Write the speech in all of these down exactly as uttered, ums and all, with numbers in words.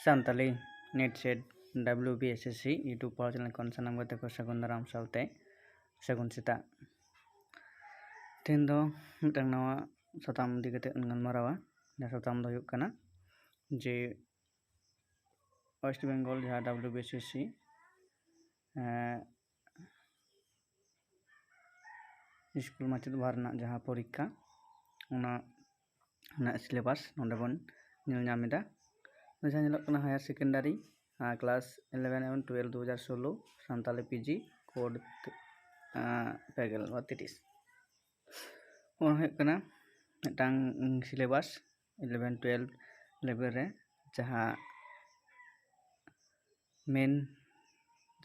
Santali NET SET WBSSC YouTube ᱯᱟᱲᱦᱟᱣ channel ᱠᱷᱚᱱ ᱥᱟᱱᱟᱢ ᱜᱟᱛᱮ ᱠᱚ ᱥᱟᱹᱜᱩᱱ ᱫᱟᱨᱟᱢ ᱥᱟᱶᱛᱮ ᱥᱟᱹᱜᱩᱱ ᱥᱮᱛᱟᱜ᱾ ᱛᱮᱦᱮᱧ ᱫᱚ ᱢᱤᱫᱴᱟᱝ ᱱᱟᱣᱟ ᱥᱟᱛᱟᱢ ᱤᱫᱤ ᱠᱟᱛᱮ ᱜᱟᱞᱢᱟᱨᱟᱣᱟ᱾ ᱡᱟᱦᱟᱸ ᱥᱟᱛᱟᱢ ᱫᱚ ᱦᱩᱭᱩᱜ ᱠᱟᱱᱟ ᱡᱮ West Bengal ᱡᱟᱦᱟᱸ WBSSC ᱥᱠᱩᱞ ᱢᱟᱪᱮᱫ ᱵᱮᱵᱷᱟᱨ ᱨᱮᱱᱟᱜ ᱡᱟᱦᱟᱸ ᱯᱚᱨᱤᱠᱠᱷᱟ, ᱚᱱᱟ ᱨᱮᱱᱟᱜ syllabus ᱱᱚᱰᱮ ᱵᱚᱱ ᱧᱮᱞ ᱧᱟᱢ ᱮᱫᱟ᱾ ᱡᱟᱦᱟᱸ ᱧᱮᱞᱚᱜ ᱠᱟᱱᱟ higher secondary class eleven ᱮᱵᱚᱝ twelve ᱫᱩ ᱦᱟᱡᱟᱨ ᱥᱳᱞᱞᱳ ᱥᱟᱱᱛᱟᱞᱤ PG code ᱯᱮ ᱜᱮᱞ ᱵᱟ ᱛᱤᱨᱤᱥ᱾ ᱚᱱᱟ ᱦᱩᱭᱩᱜ ᱠᱟᱱᱟ ᱢᱤᱫᱴᱟᱝ syllabus eleven twelve level ᱨᱮ ᱡᱟᱦᱟᱸ main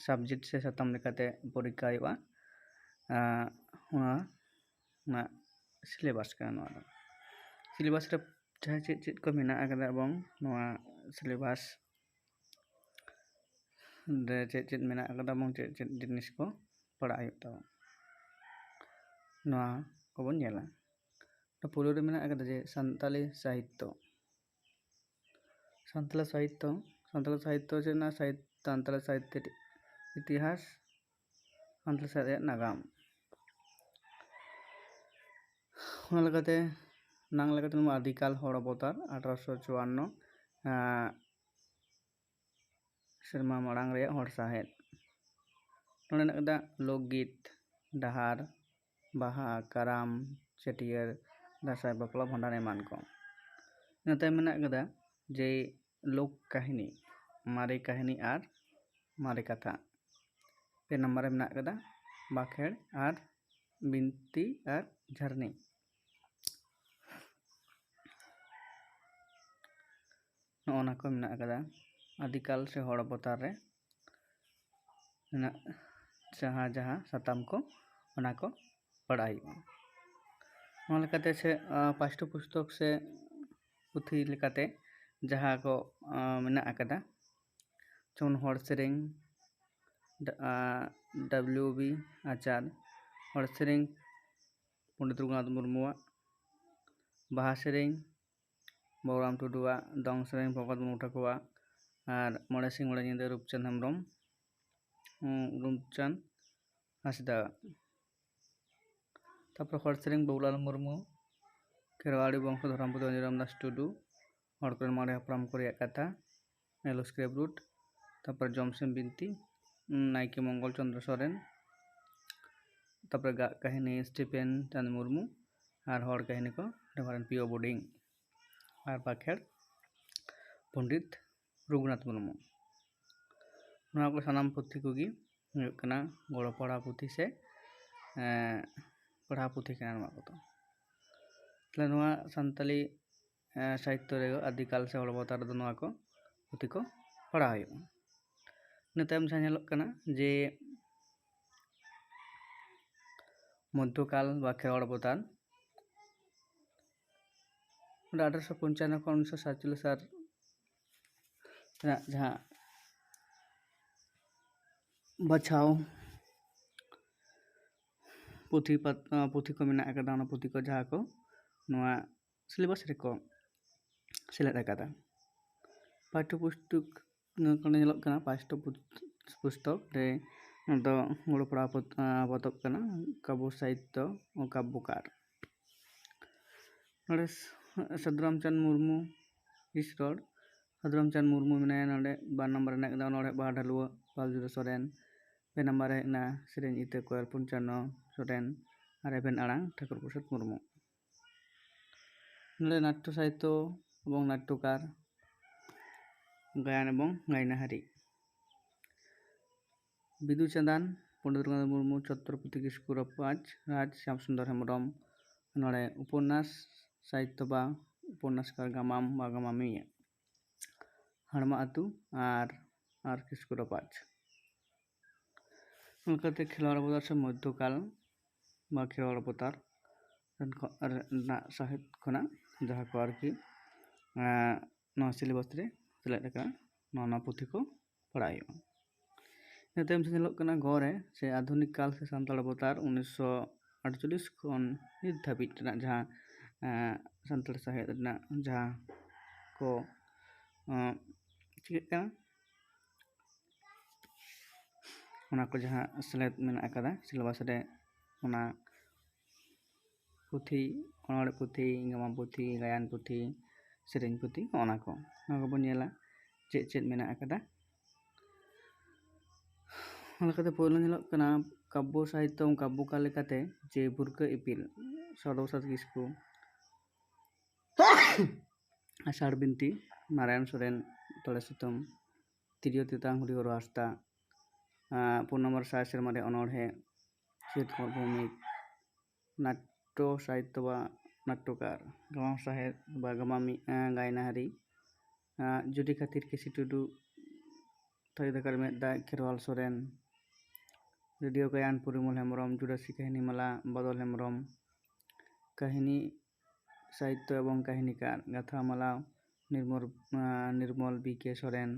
subject ᱥᱮ ᱥᱟᱛᱟᱢ ᱞᱮᱠᱟᱛᱮ ᱯᱚᱨᱤᱠᱠᱷᱟ ᱦᱩᱭᱩᱜᱼᱟ, ᱚᱱᱟ ᱨᱮᱱᱟᱜ syllabus ᱠᱟᱱᱟ ᱱᱚᱣᱟ ᱫᱚ᱾ syllabus ᱨᱮ ᱡᱟᱦᱟᱸ ᱪᱮᱫ ᱪᱮᱫ ᱠᱚ ᱢᱮᱱᱟᱜ ᱟᱠᱟᱫᱟ ᱮᱵᱚᱝ ᱱᱚᱣᱟ syllabus ᱨᱮ ᱪᱮᱫ ᱪᱮᱫ ᱢᱮᱱᱟᱜ ᱟᱠᱟᱫᱟ ᱮᱵᱚᱝ ᱪᱮᱫ ᱪᱮᱫ ᱡᱤᱱᱤᱥ ᱠᱚ ᱯᱟᱲᱦᱟᱜ ᱦᱩᱭᱩᱜ ᱛᱟᱵᱚᱱᱟ, ᱱᱚᱣᱟ ᱠᱚᱵᱚᱱ ᱧᱮᱞᱟ᱾ ᱯᱳᱭᱞᱳ ᱨᱮ ᱢᱮᱱᱟᱜ ᱟᱠᱟᱫᱟ ᱡᱮ ᱥᱟᱱᱛᱟᱞᱤ ᱥᱟᱦᱤᱛᱛᱚ᱾ ᱥᱟᱱᱛᱟᱞᱤ ᱥᱟᱦᱤᱛᱛᱚ, ᱥᱟᱱᱛᱟᱞᱤ ᱥᱟᱦᱤᱛᱛᱚ ᱪᱮᱫ ᱨᱮᱱᱟᱜ ᱥᱟᱦᱤᱛ-, ᱥᱟᱱᱛᱟᱞᱤ ᱥᱟᱦᱤᱛᱛᱚ ᱤᱛᱤᱦᱟᱥ, ᱥᱟᱱᱛᱟᱞᱤ ᱥᱟᱦᱤᱛᱛᱚ ᱨᱮᱭᱟᱜ ᱱᱟᱜᱟᱢ᱾ ᱚᱱᱟ ᱞᱮᱠᱟᱛᱮ ᱱᱟᱝ ᱞᱮᱠᱟᱛᱮ ᱱᱚᱣᱟ ᱟᱹᱫᱤᱠᱟᱞ ᱦᱚᱲ ᱚᱵᱚᱛᱟᱨ ᱟᱴᱷᱨᱚᱥᱚ ᱪᱩᱣᱟᱱᱱᱚ ᱥᱮᱨᱢᱟ ᱢᱟᱲᱟᱝ ᱨᱮᱭᱟᱜ ᱦᱚᱲ ᱥᱟᱶᱦᱮᱫ᱾ ᱱᱚᱰᱮ ᱢᱮᱱᱟᱜ ᱟᱠᱟᱫᱟ ᱞᱳᱠᱜᱤᱛ, ᱰᱟᱦᱟᱨ, ᱵᱟᱦᱟ, ᱠᱟᱨᱟᱢ, ᱪᱷᱟᱹᱴᱭᱟᱹᱨ, ᱫᱟᱸᱥᱟᱭ, ᱵᱟᱯᱞᱟ, ᱵᱷᱟᱸᱰᱟᱱ ᱮᱢᱟᱱ ᱠᱚ᱾ ᱤᱱᱟᱹ ᱛᱟᱭᱚᱢ ᱢᱮᱱᱟᱜ ᱟᱠᱟᱫᱟ ᱡᱮ ᱞᱳᱠ ᱠᱟᱹᱦᱱᱤ, ᱢᱟᱨᱮ ᱠᱟᱹᱦᱱᱤ ᱟᱨ ᱢᱟᱨᱮ ᱠᱟᱛᱷᱟ᱾ ᱯᱮ ᱱᱟᱢᱵᱟᱨ ᱨᱮ ᱢᱮᱱᱟᱜ ᱟᱠᱟᱫᱟ ᱵᱟᱸᱠᱷᱮᱲ ᱟᱨ ᱵᱤᱱᱛᱤ ᱟᱨ ᱡᱷᱟᱨᱱᱤ᱾ ᱱᱚᱜᱼᱚ ᱱᱟ ᱠᱚ ᱢᱮᱱᱟᱜ ᱟᱠᱟᱫᱟ ᱟᱹᱫᱤᱠᱟᱞ ᱥᱮ ᱦᱚᱲ ᱚᱵᱚᱛᱟᱨ ᱨᱮ ᱢᱮᱱᱟᱜ ᱡᱟᱦᱟᱸ ᱡᱟᱦᱟᱸ ᱥᱟᱛᱟᱢ ᱠᱚ, ᱚᱱᱟ ᱠᱚ ᱯᱟᱲᱦᱟᱜ ᱦᱩᱭᱩᱜᱼᱟ᱾ ᱱᱚᱣᱟ ᱞᱮᱠᱟᱛᱮ ᱥᱮ ᱯᱟᱥᱴᱚ ᱯᱩᱥᱛᱚᱠ ᱥᱮ ᱯᱩᱛᱷᱤ ᱞᱮᱠᱟᱛᱮ ᱡᱟᱦᱟᱸ ᱠᱚ ᱢᱮᱱᱟᱜ ᱟᱠᱟᱫᱟ, ᱡᱮᱢᱚᱱ ᱦᱚᱲ ᱥᱮᱨᱮᱧ WB ᱟᱪᱟᱨ, ᱦᱚᱲ ᱥᱮᱨᱮᱧ ᱯᱚᱱᱰᱤᱛ ᱨᱚᱜᱷᱩᱱᱟᱛᱷ ᱢᱩᱨᱢᱩᱣᱟᱜ, ᱵᱟᱦᱟ ᱥᱮᱨᱮᱧ ᱵᱚᱞᱨᱟᱢ ᱴᱩᱰᱩᱣᱟᱜ, ᱫᱚᱝ ᱥᱮᱨᱮᱧ ᱯᱨᱚᱢᱳᱫ ᱢᱩᱨᱢᱩ ᱴᱷᱟᱹᱠᱩᱨᱟᱜ, ᱟᱨ ᱢᱚᱬᱮ ᱥᱤᱧ ᱢᱚᱬᱮ ᱧᱤᱫᱟᱹ ᱨᱩᱯᱪᱟᱸᱫᱽ ᱦᱮᱢᱵᱨᱚᱢ, ᱩᱸ, ᱨᱩᱯᱪᱟᱸᱫᱽ ᱦᱟᱸᱥᱫᱟ᱾ ᱛᱟᱯᱚᱨᱮ ᱦᱚᱲ ᱥᱮᱨᱮᱧ ᱵᱟᱹᱵᱩᱞᱟᱞ ᱢᱩᱨᱢᱩ, ᱠᱷᱮᱨᱣᱟᱲᱤ ᱵᱚᱝᱥᱚ ᱫᱷᱚᱨᱚᱢ ᱯᱩᱛᱷᱤ ᱫᱷᱚᱱᱤᱨᱟᱢ ᱫᱟᱥ ᱴᱩᱰᱩ, ᱦᱚᱲ ᱠᱚᱨᱮᱱ ᱢᱟᱨᱮ ᱦᱟᱯᱲᱟᱢ ᱠᱚ ᱨᱮᱭᱟᱜ ᱠᱟᱛᱷᱟ, ᱢᱮᱞᱳᱥᱠᱨᱤᱯᱴ ᱨᱩᱴ, ᱛᱟᱯᱚᱨ ᱡᱚᱢᱥᱤᱢ ᱵᱤᱱᱛᱤ, ᱱᱟᱭᱠᱮ ᱢᱚᱝᱜᱚᱞ ᱪᱚᱸᱫᱽᱨᱚ ᱥᱚᱨᱮᱱ, ᱛᱟᱯᱚᱨᱮ ᱜᱟᱜ ᱠᱟᱹᱦᱱᱤ ᱥᱴᱤᱯᱷᱮᱱ ᱪᱟᱸᱫᱽ ᱢᱩᱨᱢᱩ, ᱟᱨ ᱦᱚᱲ ᱠᱟᱹᱦᱱᱤ ᱠᱚ ᱨᱮᱵᱷᱟᱨᱮᱱᱰ ᱯᱤ ᱳ ᱵᱳᱰᱤᱝ, ᱟᱨ ᱵᱟᱠᱷᱮᱲ ᱯᱚᱱᱰᱤᱛ ᱨᱚᱜᱷᱩᱱᱟᱛᱷ ᱢᱩᱨᱢᱩ᱾ ᱱᱚᱣᱟ ᱠᱚ ᱥᱟᱱᱟᱢ ᱯᱩᱛᱷᱤ ᱠᱚᱜᱮ ᱦᱩᱭᱩᱜ ᱠᱟᱱᱟ ᱜᱚᱲᱚ ᱯᱟᱲᱦᱟᱣ ᱯᱩᱛᱷᱤ ᱥᱮ, ᱮᱸ, ᱯᱟᱲᱦᱟᱣ ᱯᱩᱛᱷᱤ ᱠᱟᱱᱟ ᱱᱚᱣᱟ ᱠᱚᱫᱚ᱾ ᱛᱟᱦᱞᱮ ᱱᱚᱣᱟ ᱥᱟᱱᱛᱟᱞᱤ, ᱮᱸ, ᱥᱟᱦᱤᱛᱛᱚ ᱨᱮ ᱟᱹᱫᱤᱠᱟᱞ ᱥᱮ ᱦᱚᱲ ᱚᱵᱚᱛᱟᱨ ᱨᱮᱫᱚ ᱱᱚᱣᱟ ᱠᱚ ᱯᱩᱛᱷᱤ ᱠᱚ ᱯᱟᱲᱦᱟᱣ ᱦᱩᱭᱩᱜᱼᱟ᱾ ᱤᱱᱟᱹ ᱛᱟᱭᱚᱢ ᱡᱟᱦᱟᱸ ᱧᱮᱞᱚᱜ ᱠᱟᱱᱟ ᱡᱮ ᱢᱚᱫᱽᱫᱷᱚᱠᱟᱞ ᱵᱟ ᱠᱷᱮᱨᱣᱟᱲ ᱚᱵᱚᱛᱟᱨ, ᱚᱸᱰᱮ ᱟᱴᱷᱨᱚᱥᱚ ᱯᱚᱧᱪᱟᱱᱱᱚ ᱠᱷᱚᱱ ᱩᱱᱤᱥᱥᱚ ᱥᱟᱛᱪᱚᱞᱞᱤᱥ ᱥᱟᱞ ᱨᱮᱱᱟᱜ ᱡᱟᱦᱟᱸ ᱵᱟᱪᱷᱟᱣ ᱯᱩᱛᱷᱤ ᱯᱟᱛ-, ᱯᱩᱛᱷᱤ ᱠᱚ ᱢᱮᱱᱟᱜ ᱟᱠᱟᱫᱟ, ᱚᱱᱟ ᱯᱩᱛᱷᱤ ᱠᱚ ᱡᱟᱦᱟᱸ ᱠᱚ ᱱᱚᱣᱟ ᱥᱤᱞᱮᱵᱟᱥ ᱨᱮᱠᱚ ᱥᱮᱞᱮᱫ ᱟᱠᱟᱫᱟ᱾ ᱯᱟᱴᱷᱚ ᱯᱩᱥᱛᱚᱠ ᱱᱚᱣᱟ ᱠᱚᱨᱮ ᱧᱮᱞᱚᱜ ᱠᱟᱱᱟ ᱯᱟᱴᱷᱚ ᱯᱩᱥᱛᱚᱠ ᱨᱮ ᱫᱚ ᱜᱚᱲᱚ ᱯᱟᱲᱦᱟᱣ ᱯᱚᱛ-, ᱯᱚᱛᱚᱵ ᱠᱟᱱᱟ ᱠᱟᱵᱽᱵᱚ ᱥᱟᱦᱤᱛᱛᱚ ᱳ ᱠᱟᱵᱽᱵᱚᱠᱟᱨ᱾ ᱱᱚᱰᱮ ᱥᱟᱹᱫᱷᱩ ᱨᱟᱢᱪᱟᱸᱫᱽ ᱢᱩᱨᱢᱩ ᱦᱤᱥ ᱨᱚᱲ᱾ ᱥᱟᱹᱫᱷᱩ ᱨᱟᱢᱪᱟᱸᱫᱽ ᱢᱩᱨᱢᱩ ᱢᱮᱱᱟᱭᱟ ᱱᱚᱰᱮ᱾ ᱵᱟᱨ ᱱᱟᱢᱵᱟᱨ ᱨᱮ ᱦᱮᱱᱟᱜ ᱠᱟᱫᱟ ᱚᱱᱚᱬᱦᱮ ᱵᱟᱦᱟ ᱰᱷᱟᱹᱞᱩᱣᱟᱹ ᱯᱟᱞ ᱡᱩᱨᱟᱹ ᱥᱚᱨᱮᱱ᱾ ᱯᱮ ᱱᱟᱢᱵᱟᱨ ᱨᱮ ᱦᱮᱡ ᱮᱱᱟ ᱥᱮᱨᱮᱧ ᱤᱛᱟᱹ ᱠᱚᱭᱮᱞ ᱯᱚᱧᱪᱟᱱᱱᱚ ᱥᱚᱨᱮᱱ᱾ ᱟᱨ ᱮᱵᱷᱮᱱ ᱟᱲᱟᱝ ᱴᱷᱟᱹᱠᱩᱨ ᱯᱨᱚᱥᱟᱫᱽ ᱢᱩᱨᱢᱩ᱾ ᱱᱚᱰᱮ ᱱᱟᱴᱴᱚ ᱥᱟᱦᱤᱛᱛᱚ ᱮᱵᱚᱝ ᱱᱟᱴᱴᱚᱠᱟᱨ, ᱜᱟᱭᱟᱱ ᱮᱵᱚᱝ ᱜᱟᱭᱱᱟᱦᱟᱨᱤ᱾ ᱵᱤᱫᱩ ᱪᱟᱸᱫᱟᱱ, ᱯᱚᱱᱰᱤᱛ ᱨᱚᱜᱷᱩᱱᱟᱛᱷ ᱢᱩᱨᱢᱩ, ᱪᱷᱚᱛᱨᱚᱯᱚᱛᱤ ᱠᱤᱥᱠᱩ ᱨᱟᱯᱟᱡᱽ ᱨᱟᱡᱽ, ᱥᱭᱟᱢ ᱥᱩᱱᱫᱚᱨ ᱦᱮᱢᱵᱨᱚᱢ᱾ ᱱᱚᱰᱮ ᱩᱯᱚᱱᱱᱟᱥ ᱥᱟᱦᱤᱛᱛᱚ ᱵᱟ ᱩᱯᱚᱱᱱᱟᱥᱠᱟᱨ, ᱜᱟᱢᱟᱢ ᱵᱟ ᱜᱟᱢᱟᱢᱤᱭᱟᱹ, ᱦᱟᱲᱢᱟ ᱟᱹᱛᱩ ᱟᱨ, ᱟᱨ ᱠᱤᱥᱠᱩ ᱨᱟᱯᱟᱡᱽ᱾ ᱚᱱᱠᱟᱛᱮ ᱠᱷᱮᱨᱣᱟᱲ ᱚᱵᱚᱛᱟᱨ ᱥᱮ ᱢᱚᱫᱽᱫᱷᱚᱠᱟᱞ ᱵᱟ ᱠᱷᱮᱨᱣᱟᱲ ᱚᱵᱚᱛᱟᱨ ᱨᱮᱱ ᱠᱚ-, ᱨᱮᱱᱟᱜ ᱥᱟᱶᱦᱮᱫ ᱠᱷᱚᱱᱟᱜ ᱡᱟᱦᱟᱸ ᱠᱚ ᱟᱨᱠᱤ, ᱮᱸ, ᱱᱚᱣᱟ ᱥᱤᱞᱮᱵᱟᱥ ᱨᱮ ᱥᱮᱞᱮᱫ ᱟᱠᱟᱱᱟ, ᱱᱚᱣᱟ, ᱱᱚᱣᱟ ᱯᱩᱛᱷᱤ ᱠᱚ ᱯᱟᱲᱦᱟᱣ ᱦᱩᱭᱩᱜᱼᱟ᱾ ᱤᱱᱟᱹ ᱛᱟᱭᱚᱢ ᱥᱮ ᱧᱮᱞᱚᱜ ᱠᱟᱱᱟ ᱜᱚ ᱨᱮ ᱥᱮ ᱟᱫᱷᱩᱱᱤᱠ ᱠᱟᱞ ᱥᱮ ᱥᱟᱱᱛᱟᱲ ᱚᱵᱚᱛᱟᱨ ᱩᱱᱤᱥᱥᱚ ᱟᱴᱪᱚᱞᱞᱤᱥ ᱠᱷᱚᱱ ᱱᱤᱛ ᱫᱷᱟᱹᱵᱤᱡ ᱨᱮᱱᱟᱜ ᱡᱟᱦᱟᱸ, ᱮᱸ, ᱥᱟᱱᱛᱟᱲ ᱥᱟᱶᱦᱮᱫ ᱨᱮᱱᱟᱜ ᱡᱟᱦᱟᱸ ᱠᱚ, ᱮᱸ, ᱪᱤᱠᱟᱹᱜ ᱠᱟᱱᱟ, ᱚᱱᱟ ᱠᱚ ᱡᱟᱦᱟᱸ ᱥᱮᱞᱮᱫ ᱢᱮᱱᱟᱜ ᱟᱠᱟᱫᱟ ᱥᱤᱞᱮᱵᱟᱥ ᱨᱮ, ᱚᱱᱟ ᱯᱩᱛᱷᱤ, ᱚᱱᱚᱬᱦᱮ ᱯᱩᱛᱷᱤ, ᱜᱟᱢᱟᱢ ᱯᱩᱛᱷᱤ, ᱜᱟᱭᱟᱱ ᱯᱩᱛᱷᱤ, ᱥᱮᱨᱮᱧ ᱯᱩᱛᱷᱤ, ᱚᱱᱟ ᱠᱚ, ᱱᱚᱣᱟ ᱠᱚᱵᱚᱱ ᱧᱮᱞᱟ ᱪᱮᱫ ᱪᱮᱫ ᱢᱮᱱᱟᱜ ᱟᱠᱟᱫᱟ᱾ ᱚᱱᱟ ᱞᱮᱠᱟᱛᱮ ᱯᱳᱭᱞᱳ ᱧᱮᱞᱚᱜ ᱠᱟᱱᱟ ᱠᱟᱵᱽᱵᱚ ᱥᱟᱦᱤᱛᱛᱚ, ᱠᱟᱵᱽᱵᱚ ᱠᱟᱨ ᱞᱮᱠᱟᱛᱮ ᱡᱮ ᱵᱷᱩᱨᱠᱟᱹ ᱤᱯᱤᱞ, ᱥᱟᱫᱚ ᱯᱨᱚᱥᱟᱫᱽ ᱠᱤᱥᱠᱩ, ᱟᱥᱟᱲ ᱵᱤᱱᱛᱤ, ᱱᱟᱨᱟᱭᱚᱱ ᱥᱚᱨᱮᱱ, ᱛᱚᱲᱮ ᱥᱩᱛᱟᱹᱢ, ᱛᱤᱨᱭᱳ ᱛᱮᱛᱟᱝ ᱦᱚᱨᱤᱦᱚᱨ ᱦᱟᱸᱥᱫᱟ, ᱟᱸ, ᱯᱩᱱ ᱱᱚᱢᱵᱚᱨ ᱥᱟᱭ ᱥᱮᱨᱢᱟ ᱨᱮ ᱚᱱᱚᱬᱦᱮ, ᱥᱤᱨ ᱠᱩᱢᱟᱨ ᱵᱷᱳᱣᱢᱤᱠ, ᱱᱟᱴᱴᱚ ᱥᱟᱦᱤᱛᱛᱚ ᱵᱟ ᱱᱟᱴᱴᱚᱠᱟᱨ, ᱜᱟᱢᱟᱢ ᱥᱟᱦᱮᱵ ᱵᱟ ᱜᱟᱢᱟᱢᱤ, ᱟᱸ, ᱜᱟᱭᱱᱟᱦᱟᱨᱤ, ᱟᱸ, ᱡᱩᱨᱤ ᱠᱷᱟᱹᱛᱤᱨ ᱠᱮᱥᱤ ᱴᱩᱰᱩ, ᱛᱷᱟᱹᱨᱤ ᱫᱟᱠᱟᱨ ᱢᱮᱫ ᱫᱟᱜ ᱠᱷᱮᱨᱣᱟᱞ ᱥᱚᱨᱮᱱ, ᱨᱮᱰᱤᱭᱳ ᱜᱟᱭᱟᱱ ᱯᱚᱨᱤᱢᱚᱞ ᱦᱮᱢᱵᱨᱚᱢ, ᱡᱩᱰᱟᱹᱥᱤ ᱠᱟᱹᱦᱱᱤ ᱢᱟᱞᱟ ᱵᱟᱫᱚᱞ ᱦᱮᱢᱵᱨᱚᱢ, ᱠᱟᱹᱦᱱᱤ ᱥᱟᱦᱤᱛᱛᱚ ᱮᱵᱚᱝ ᱠᱟᱹᱦᱱᱤᱠᱟᱨ, ᱜᱟᱛᱷᱟ ᱢᱟᱞᱟ ᱱᱤᱨᱢᱚᱞ, ᱟᱸ, ᱱᱤᱨᱢᱚᱞ ᱵᱤ ᱠᱮ ᱥᱚᱨᱮᱱ,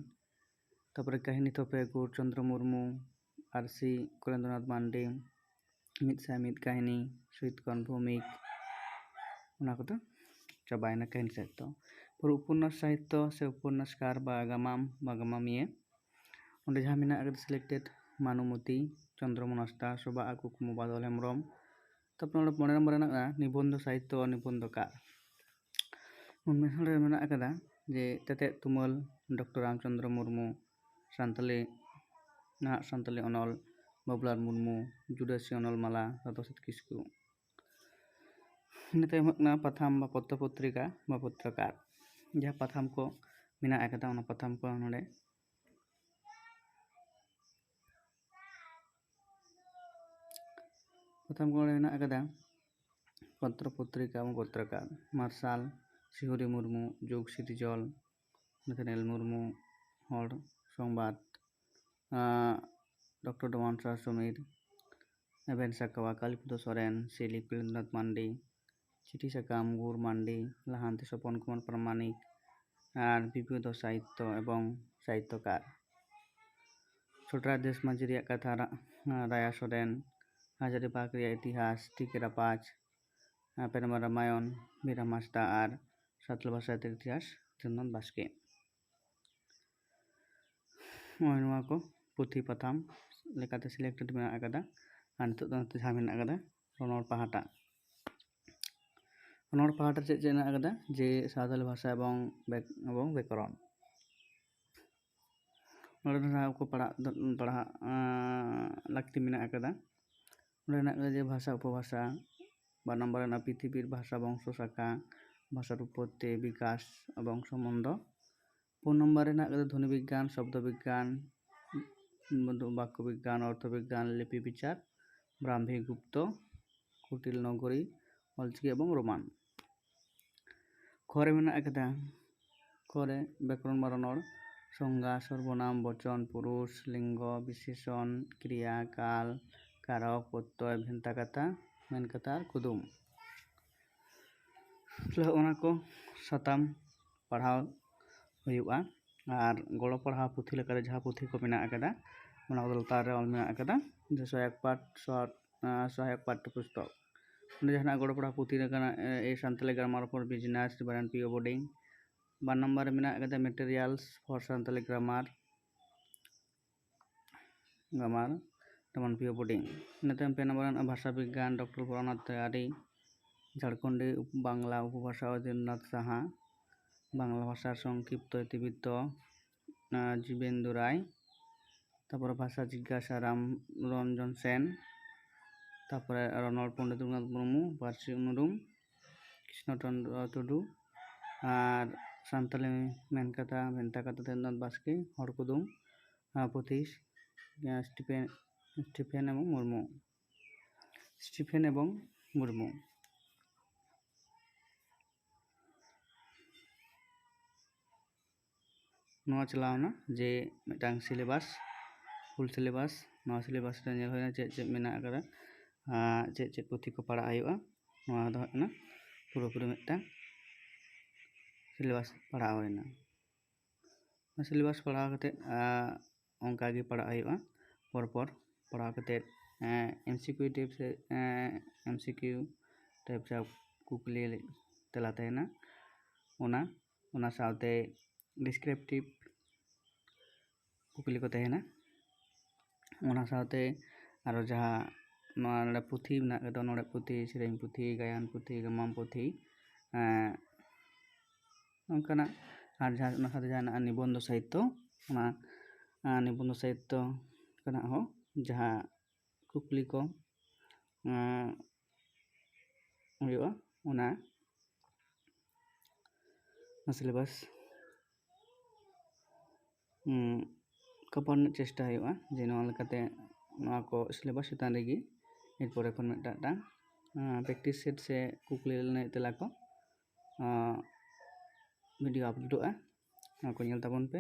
ᱛᱟᱯᱚᱨᱮ ᱠᱟᱹᱦᱱᱤ ᱛᱷᱚᱯᱮ ᱜᱳᱣᱩᱨ ᱪᱚᱸᱫᱽᱨᱚ ᱢᱩᱨᱢᱩ, ᱟᱨᱥᱤ ᱠᱚᱞᱮᱱᱫᱨᱚᱱᱟᱛᱷ ᱢᱟᱱᱰᱤ, ᱢᱤᱫ ᱥᱟᱭ ᱢᱤᱫ ᱠᱟᱹᱦᱱᱤ, ᱥᱩᱭᱤᱛ ᱠᱚᱨᱱ ᱵᱷᱳᱣᱢᱤᱠ, ᱚᱱᱟ ᱠᱚᱫᱚ ᱪᱟᱵᱟᱭᱮᱱᱟ ᱠᱟᱹᱦᱱᱤ ᱥᱟᱦᱤᱛᱛᱚ᱾ ᱯᱩᱨᱟᱹ ᱩᱯᱚᱱᱱᱟᱥ ᱥᱟᱦᱤᱛᱛᱚ ᱥᱮ ᱩᱯᱚᱱᱱᱟᱥᱠᱟᱨ ᱵᱟ ᱜᱟᱢᱟᱢ ᱵᱟ ᱜᱟᱢᱟᱢᱤᱭᱟᱹ, ᱚᱸᱰᱮ ᱡᱟᱦᱟᱸ ᱢᱮᱱᱟᱜ ᱟᱠᱟᱫᱟ selected, ᱢᱟᱱᱩᱢᱚᱛᱤ, ᱪᱚᱱᱫᱨᱚᱢᱳᱦᱚᱱ ᱦᱟᱸᱥᱫᱟ, ᱥᱚᱵᱷᱟ ᱟᱨ ᱠᱩᱠᱢᱩ, ᱵᱟᱫᱚᱞ ᱦᱮᱢᱵᱨᱚᱢ᱾ ᱛᱟᱨᱯᱚᱨ ᱱᱚᱰᱮ ᱯᱚᱱᱮᱨᱚ ᱱᱚᱢᱵᱚᱨ ᱨᱮ ᱢᱮᱱᱟᱜ ᱟᱠᱟᱫᱟ ᱱᱤᱵᱚᱱᱫᱷᱚ ᱥᱟᱦᱤᱛᱛᱚ, ᱱᱤᱵᱚᱱᱫᱷᱚ ᱠᱟᱨ᱾ ᱱᱚᱰᱮ ᱢᱮᱱᱟᱜ ᱟᱠᱟᱫᱟ ᱡᱮ ᱛᱮᱛᱮᱫ ᱛᱩᱢᱟᱹᱞ ᱰᱚᱠᱴᱚᱨ ᱨᱟᱢᱪᱚᱸᱫᱽᱨᱚ ᱢᱩᱨᱢᱩ, ᱥᱟᱱᱛᱟᱞᱤ, ᱱᱟᱦᱟᱜ ᱥᱟᱱᱛᱟᱞᱤ ᱚᱱᱚᱞ ᱵᱟᱵᱩᱞᱟᱞ ᱢᱩᱨᱢᱩ, ᱡᱩᱰᱟᱹᱥᱤ ᱚᱱᱚᱞ ᱢᱟᱞᱟ ᱥᱟᱫᱚ ᱯᱨᱚᱥᱟᱫᱽ ᱠᱤᱥᱠᱩ᱾ ᱤᱱᱟᱹ ᱛᱟᱭᱚᱢ ᱦᱩᱭᱩᱜ ᱠᱟᱱᱟ ᱯᱟᱛᱷᱟᱢ ᱵᱟ ᱯᱚᱛᱨᱚ ᱯᱚᱛᱨᱤᱠᱟ ᱵᱟ ᱯᱚᱛᱨᱚᱠᱟᱨ, ᱡᱟᱦᱟᱸ ᱯᱟᱛᱷᱟᱢ ᱠᱚ ᱢᱮᱱᱟᱜ ᱟᱠᱟᱫᱟ, ᱚᱱᱟ ᱯᱟᱛᱷᱟᱢ ᱠᱚ ᱱᱚᱰᱮ ᱯᱟᱛᱷᱟᱢ ᱠᱚ ᱱᱚᱰᱮ ᱢᱮᱱᱟᱜ ᱟᱠᱟᱫᱟ ᱯᱚᱛᱨᱚ ᱯᱚᱛᱨᱤᱠᱟ ᱮᱵᱚᱝ ᱯᱚᱛᱨᱚᱠᱟᱨ, ᱢᱟᱨᱥᱟᱞ, ᱥᱤᱦᱩᱨᱤ ᱢᱩᱨᱢᱩ, ᱡᱩᱜᱽ ᱥᱤᱨᱡᱚᱱ, ᱱᱟᱛᱷᱟᱱᱤᱭᱮᱞ ᱢᱩᱨᱢᱩ, ᱦᱚᱲ, ᱥᱚᱝᱵᱟᱫ, ᱟᱸ, ᱰᱚᱠᱴᱚᱨ ᱰᱚᱢᱟᱱ ᱥᱟᱦᱟ ᱥᱚᱢᱤᱨ, ᱮᱵᱷᱮᱱ ᱥᱟᱠᱣᱟ, ᱠᱟᱞᱤᱯᱚᱫᱚ ᱥᱚᱨᱮᱱ, ᱥᱤᱞᱤ ᱠᱩᱞᱮᱱᱫᱨᱚᱱᱟᱛᱷ ᱢᱟᱱᱰᱤ, ᱪᱤᱴᱷᱤ ᱥᱟᱠᱟᱢ ᱜᱩᱨ ᱢᱟᱱᱰᱤ, ᱞᱟᱦᱟᱱᱛᱤ ᱥᱚᱯᱚᱱ ᱠᱩᱢᱟᱨ ᱯᱨᱟᱢᱟᱱᱤᱠ ᱟᱨ ᱵᱤᱵᱤᱫᱷᱚ ᱥᱟᱦᱤᱛᱛᱚ ᱮᱵᱚᱝ ᱥᱟᱦᱤᱛᱛᱚᱠᱟᱨ᱾ ᱪᱷᱳᱴᱨᱟᱡᱽ ᱫᱮᱥ ᱢᱟᱹᱡᱷᱤ ᱨᱮᱭᱟᱜ ᱠᱟᱛᱷᱟ ᱨᱟ-, ᱨᱟᱭᱟ ᱥᱚᱨᱮᱱ, ᱦᱟᱡᱟᱨᱤ ᱵᱟᱜᱽ ᱨᱮᱭᱟᱜ ᱤᱛᱤᱦᱟᱥ ᱴᱤ ᱠᱮ ᱨᱟᱯᱟᱡᱽ, ᱟᱨ ᱯᱮᱨᱮᱢᱟ ᱨᱟᱢᱟᱭᱚᱱ ᱵᱤᱨᱟᱢ ᱦᱟᱸᱥᱫᱟ ᱟᱨ ᱥᱟᱛᱞᱟᱵᱟ ᱥᱟᱦᱤᱛᱛᱚ ᱤᱛᱤᱦᱟᱥ ᱪᱚᱱᱫᱚᱱ ᱵᱟᱥᱠᱮ᱾ ᱱᱚᱜᱼᱚᱭ ᱱᱚᱣᱟ ᱠᱚ ᱯᱩᱛᱷᱤ ᱯᱟᱛᱷᱟᱢ ᱞᱮᱠᱟᱛᱮ selected ᱢᱮᱱᱟᱜ ᱟᱠᱟᱫᱟ᱾ ᱟᱨ ᱱᱤᱛᱚᱜ ᱫᱚ ᱱᱚᱛᱮ ᱡᱟᱦᱟᱸ ᱢᱮᱱᱟᱜ ᱟᱠᱟᱫᱟ ᱨᱚᱱᱚᱲ ᱯᱟᱦᱴᱟ, ᱨᱚᱱᱚᱲ ᱯᱟᱦᱴᱟ ᱨᱮ ᱪᱮᱫ ᱪᱮᱫ ᱢᱮᱱᱟᱜ ᱟᱠᱟᱫᱟ? ᱡᱮ ᱥᱟᱶᱛᱟᱞᱤ ᱵᱷᱟᱥᱟ ᱮᱵᱚᱝ ᱵᱮᱠ-, ᱮᱵᱚᱝ ᱵᱮᱠᱚᱨᱚᱱ᱾ ᱱᱚᱰᱮ ᱫᱚ ᱡᱟᱦᱟᱸ ᱠᱚ ᱯᱟᱲᱦᱟᱜ ᱫᱚ, ᱯᱟᱲᱦᱟᱜ, ᱟᱸ, ᱞᱟᱹᱠᱛᱤ ᱢᱮᱱᱟᱜ ᱟᱠᱟᱫᱟ᱾ ᱱᱚᱰᱮ ᱦᱮᱱᱟᱜ ᱟᱠᱟᱫᱟ ᱡᱮ ᱵᱷᱟᱥᱟ ᱩᱯᱚᱵᱷᱟᱥᱟ, ᱵᱟᱨ ᱱᱚᱢᱵᱚᱨ ᱨᱮ ᱦᱮᱱᱟᱜ ᱯᱨᱤᱛᱷᱤᱵᱤᱨ ᱵᱷᱟᱥᱟ ᱵᱚᱝᱥᱚ ᱥᱟᱠᱟ, ᱵᱷᱟᱥᱟᱨ ᱩᱯᱚᱛᱛᱤ, ᱵᱤᱠᱟᱥ ᱮᱵᱚᱝ ᱥᱚᱢᱵᱚᱱᱫᱷᱚ᱾ ᱯᱩᱱ ᱱᱚᱢᱵᱚᱨ ᱨᱮ ᱦᱮᱱᱟᱜ ᱟᱠᱟᱫᱟ ᱫᱷᱚᱱᱤ ᱵᱤᱜᱽᱜᱟᱱ, ᱥᱚᱵᱫᱚ ᱵᱤᱜᱽᱜᱟᱱ, ᱵᱟᱠᱠᱚ ᱵᱤᱜᱽᱜᱟᱱ, ᱚᱨᱛᱷᱚ ᱵᱤᱜᱽᱜᱟᱱ, ᱞᱤᱯᱤ ᱵᱤᱪᱟᱨ, ᱵᱨᱟᱦᱢᱤ ᱜᱩᱯᱛᱚ, ᱠᱩᱴᱤᱞ ᱱᱚᱜᱚᱨᱤ, ᱚᱞᱪᱤᱠᱤ ᱮᱵᱚᱝ ᱨᱳᱢᱟᱱ᱾ ᱠᱷᱚ ᱨᱮ ᱢᱮᱱᱟᱜ ᱟᱠᱟᱫᱟ, ᱠᱷᱚ ᱨᱮ ᱵᱮᱠᱚᱨᱚᱱ ᱵᱟ ᱨᱚᱱᱚᱲ, ᱥᱚᱝᱜᱟ, ᱥᱚᱨᱵᱚᱱᱟᱢ, ᱵᱚᱪᱚᱱ, ᱯᱩᱨᱩᱥ, ᱞᱤᱝᱜᱚ, ᱵᱤᱥᱮᱥᱚᱱ, ᱠᱨᱤᱭᱟ, ᱠᱟᱞ, ᱠᱟᱨᱚᱠ, ᱯᱨᱚᱛᱭᱚᱭ, ᱵᱷᱮᱱᱛᱟ ᱠᱟᱛᱷᱟ, ᱢᱮᱱ ᱠᱟᱛᱷᱟ ᱟᱨ ᱠᱩᱫᱩᱢ᱾ ᱛᱟᱦᱞᱮ ᱚᱱᱟ ᱠᱚ ᱥᱟᱛᱟᱢ ᱯᱟᱲᱦᱟᱣ ᱦᱩᱭᱩᱜᱼᱟ᱾ ᱟᱨ ᱜᱚᱲᱚ ᱯᱟᱲᱦᱟᱣ ᱯᱩᱛᱷᱤ ᱞᱮᱠᱟᱛᱮ ᱡᱟᱦᱟᱸ ᱯᱩᱛᱷᱤ ᱠᱚ ᱢᱮᱱᱟᱜ ᱟᱠᱟᱫᱟ, ᱚᱱᱟ ᱠᱚᱫᱚ ᱞᱟᱛᱟᱨ ᱨᱮ ᱚᱞ ᱢᱮᱱᱟᱜ ᱟᱠᱟᱫᱟ, ᱡᱮ ᱥᱚᱦᱟᱭᱚᱠ ᱯᱟᱴ, ᱥᱚᱦᱟ-, ᱟᱸ, ᱥᱚᱦᱟᱭᱚᱠ ᱯᱟᱴᱴᱚ ᱯᱩᱥᱛᱚᱠ᱾ ᱚᱸᱰᱮ ᱡᱟᱦᱟᱱᱟᱜ ᱜᱚᱲᱚ ᱯᱟᱲᱦᱟᱣ ᱯᱩᱛᱷᱤ ᱨᱮ ᱠᱟᱱᱟ, ᱮ, A Santali Grammar for Beginners, Damaram P O Boarding᱾ Bar number ᱨᱮ ᱢᱮᱱᱟᱜ ᱟᱠᱟᱫᱟ Materials for Santali Grammar, Grammar, Damaram P O Boarding᱾ ᱤᱱᱟᱹ ᱛᱟᱭᱚᱢ ᱯᱮ ᱱᱟᱢᱵᱟᱨ ᱨᱮ ᱢᱮᱱᱟᱜᱼᱟ ᱵᱷᱟᱥᱟ ᱵᱤᱜᱽᱜᱟᱱ, ᱰᱚᱠᱴᱚᱨ ᱯᱨᱚᱱᱟᱛ ᱛᱮᱣᱟᱨᱤ, ᱡᱷᱟᱲᱠᱷᱚᱸᱰᱤ ᱩᱯ-, ᱵᱟᱝᱞᱟ ᱩᱯᱚᱵᱷᱟᱥᱟ ᱚᱡᱤᱱᱫᱨᱚᱱᱟᱛᱷ ᱥᱟᱦᱟ, ᱵᱟᱝᱞᱟ ᱵᱷᱟᱥᱟ ᱥᱚᱝᱠᱷᱤᱯᱛᱚ ᱤᱛᱤᱵᱤᱛᱛᱚ, ᱟᱸ, ᱡᱤᱵᱮᱱᱫᱩ ᱨᱟᱭ, ᱛᱟᱯᱚᱨᱮ ᱵᱷᱟᱥᱟ ᱡᱤᱜᱽᱜᱟᱥᱟ ᱨᱟᱢ ᱨᱚᱱᱡᱚᱱ ᱥᱮᱱ, ᱛᱟᱯᱚᱨᱮ ᱨᱚᱱᱚᱲ ᱯᱚᱱᱰᱤᱛ ᱨᱚᱜᱷᱩᱱᱟᱛᱷ ᱢᱩᱨᱢᱩ, ᱯᱟᱹᱨᱥᱤ ᱩᱱᱩᱨᱩᱢ ᱠᱨᱤᱥᱱᱚ ᱪᱚᱱᱫᱨᱚ ᱴᱩᱰᱩ, ᱟᱨ ᱥᱟᱱᱛᱟᱞᱤ ᱢᱮᱱ ᱠᱟᱛᱷᱟ, ᱵᱷᱮᱱᱛᱟ ᱠᱟᱛᱷᱟ ᱫᱮᱵᱽᱱᱟᱛᱷ ᱵᱟᱥᱠᱮ, ᱦᱚᱲ ᱠᱩᱫᱩᱢ, ᱟᱨ ᱯᱩᱛᱷᱤ, ᱟᱸ, ᱥᱴᱤᱯᱷᱮᱱ, ᱥᱴᱤᱯᱷᱮᱱ ᱮᱵᱚᱝ ᱢᱩᱨᱢᱩ, ᱥᱴᱤᱯᱷᱮᱱ ᱮᱵᱚᱝ ᱢᱩᱨᱢᱩ᱾ ᱱᱚᱣᱟ ᱪᱟᱞᱟᱣᱱᱟ ᱡᱮ ᱢᱤᱫᱴᱟᱝ syllabus, full syllabus᱾ ᱱᱚᱣᱟ syllabus ᱨᱮ ᱧᱮᱞ ᱦᱩᱭᱱᱟ ᱪᱮᱫ ᱪᱮᱫ ᱢᱮᱱᱟᱜ ᱟᱠᱟᱫᱟ, ᱟᱨ ᱪᱮᱫ ᱪᱮᱫ ᱯᱩᱛᱷᱤ ᱠᱚ ᱯᱟᱲᱦᱟᱜ ᱦᱩᱭᱩᱜᱼᱟ᱾ ᱱᱚᱣᱟ ᱫᱚ ᱦᱩᱭᱩᱜ ᱠᱟᱱᱟ ᱯᱩᱨᱟᱹᱯᱩᱨᱤ ᱢᱤᱫᱴᱟᱝ syllabus ᱯᱟᱲᱦᱟᱣ ᱦᱩᱭᱱᱟ᱾ ᱚᱱᱟ syllabus ᱯᱟᱲᱦᱟᱣ ᱠᱟᱛᱮᱫ, ᱟᱨ ᱚᱱᱠᱟ ᱜᱮ ᱯᱟᱲᱦᱟᱜ ᱦᱩᱭᱩᱜᱼᱟ ᱯᱚᱨ ᱯᱚᱨ᱾ ᱯᱟᱲᱦᱟᱣ ᱠᱟᱛᱮᱫ, ᱮᱸ, M C Q type ᱥᱮ, ᱮᱸ, M C Q type ᱡᱟᱦᱟᱸ ᱠᱩᱠᱞᱤ ᱛᱮᱞᱟ ᱛᱟᱦᱮᱱᱟ, ᱚᱱᱟ, ᱚᱱᱟ ᱥᱟᱶᱛᱮ descriptive ᱠᱩᱠᱞᱤ ᱠᱚ ᱛᱟᱦᱮᱱᱟ᱾ ᱚᱱᱟ ᱥᱟᱶᱛᱮ ᱟᱨᱚ ᱡᱟᱦᱟᱸ ᱱᱚᱣᱟ ᱱᱚᱰᱮ ᱯᱩᱛᱷᱤ ᱢᱮᱱᱟᱜ ᱠᱟᱫᱟ, ᱚᱱᱚᱬᱦᱮ ᱯᱩᱛᱷᱤ, ᱥᱮᱨᱮᱧ ᱯᱩᱛᱷᱤ, ᱜᱟᱭᱟᱱ ᱯᱩᱛᱷᱤ, ᱜᱟᱢᱟᱢ ᱯᱩᱛᱷᱤ, ᱮᱸ, ᱚᱱᱠᱟᱱᱟᱜ, ᱟᱨ ᱡᱟᱦᱟᱸ ᱚᱱᱟ ᱥᱟᱶᱛᱮ ᱡᱟᱦᱟᱸ ᱦᱮᱱᱟᱜᱼᱟ ᱱᱤᱵᱚᱱᱫᱚ ᱥᱟᱦᱤᱛᱛᱚ, ᱚᱱᱟ, ᱟᱸ, ᱱᱤᱵᱚᱱᱫᱚ ᱥᱟᱦᱤᱛᱛᱚ ᱠᱷᱚᱱᱟᱜ ᱦᱚᱸ ᱡᱟᱦᱟᱸ ᱠᱩᱠᱞᱤ ᱠᱚ, ᱟᱸ, ᱦᱩᱭᱩᱜᱼᱟ, ᱚᱱᱟ, ᱚᱱᱟ syllabus, ᱩᱸ, cover ᱨᱮᱱᱟᱜ ᱪᱮᱥᱴᱟ ᱦᱩᱭᱩᱜᱼᱟ, ᱡᱮ ᱱᱚᱣᱟ ᱞᱮᱠᱟᱛᱮ ᱱᱚᱣᱟ ᱠᱚ syllabus ᱪᱮᱛᱟᱱ ᱨᱮᱜᱮ ᱮᱨᱯᱚᱨᱮ ᱠᱷᱚᱱ ᱢᱤᱫᱴᱟᱝ, ᱢᱤᱫᱴᱟᱝ, ᱟᱸ, practice set ᱥᱮ ᱠᱩᱠᱞᱤ ᱞᱟᱹᱱᱟᱹᱭ ᱛᱮᱞᱟ ᱠᱚ, ᱟᱸ, video ᱟᱯᱞᱳᱰᱚᱜᱼᱟ, ᱚᱱᱟ ᱠᱚ ᱧᱮᱞ ᱛᱟᱵᱚᱱ ᱯᱮ᱾